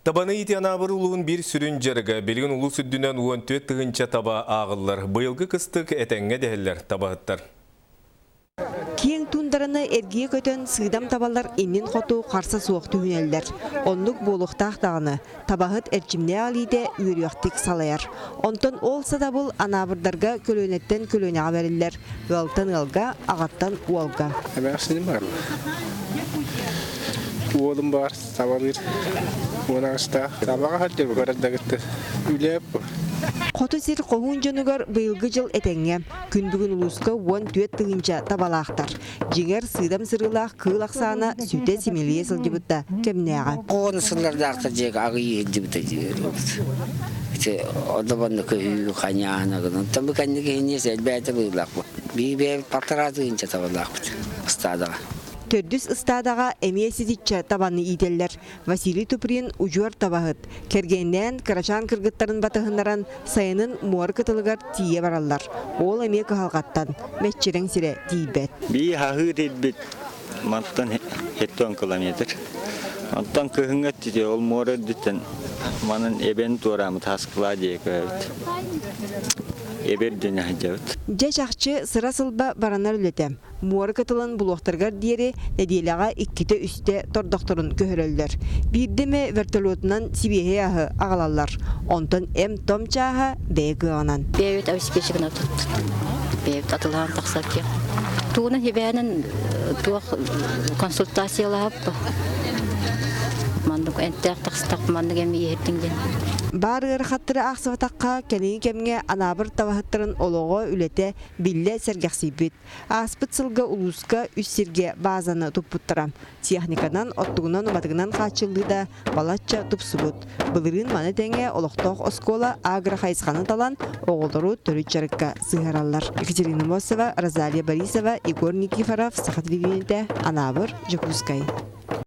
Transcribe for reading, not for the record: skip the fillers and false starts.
Табаны иитии Анаабыр улууһун биир сүрүн дьарыга. Билигин улуус үрдүнэн 14 тыһыынча таба ааҕыллар. Быйылгы кыстык этэҥҥэ дэһэллэр табаһыттар. Киэҥ туундараны эргийэ көтөн сыыдам табалар иннин хоту харса суох түһүнэллэр. Оннук буолуохтаах даҕаны, табаһыт эрчимнээх илиитэ үөрүөхтүк салайар. Онтон ол сатабыл анаабырдарга көлүөнэттэн көлүөнэҕэ бэриллэр, ыалтан ыалга, аҕаттан уолга. Эмээхсиним бар. Уолум бар, табалыыр. Уон аҕыстаах. Табаҕа сылдьар барардагытты. Үлэ Хоту сир хоһуун дьонугар быйылгы дьыл этэҥҥэ. Күн бүгүн улууска 14 тыһыынча табалаахтар. Дьиҥэр, сыыдам сырыылаах кыыл ахсаана сүтэ симэлийэ сылдьыбыт да кэмнээҕэ. Оҕону сыллардаахтар дьиэгэ аҕыйыы илдьибитэ диир. Ити одобонно көһүү ханьаана гынан. Табы кэнники хиньиэс элбээтэ быылаах. Бии бэйэбит полтора тыһыынча табалаахпыт ыстаадаҕа. Төрдүс ыстаадаҕа эмиэ ситиччэ табаны иитэллэр. Василий Туприн удьуор табаһыт. Кэргэнинээн кырачаан кыргыттарын батыһыннаран сайынын муора кытылыгар тиийэ бараллар. Ол эмиэ кыһалҕаттан, мэччирэҥ сирэ тиийбэт. Бии хаһыы тиийбит мантан 70 километр. Онтон кыһыҥҥы өттүтэ ол муора үрдүттэн манан эбэн туорааммыт Хаскыла диэки көһөбүт. Эбэ үрдүнэ сылдьабыт. Дьэ чахчы сыра-сылба баранар үлэтэ. Муора кытылын булуохтарыгар диэри нэдиэлэҕэ иккитэ-үстэ тордохторун көһөрөллөр. Биирдэ эмэ вертолетунан сибиэһэй аһы аҕалаллар. Онтон эм-том чааһа бэйэ кыаҕынан. Бэйэбит обеспечивано тут. Бэйэбит атылаан тахсар киэх. Тугунан хибээнэн туох консультациялаһап маннык энтээх тахстах маннык эми иһэрдиҥ диэн. Баар ыарахаттары аахсыбатахха, кэлиҥҥи кэмҥэ Анаабыр табаһыттарын олоҕо, үлэтэ биллэ сэргэхсийбит. Ааспыт сылга улууска үс сиргэ баазаны туппуттара. Техниканан, оттугунан, уматыгынан хааччыллыы да балачча тупсубут. Былырыын маны тэҥэ олохтоох оскуола агро-хайысханы талан, оҕолору төрүт дьарыкка сыһыараллар. Екатерина Мосова, Розалия Борисова, Егор Никифоров, Саха телевидениетэ, Анаабыр, Дьокуускай.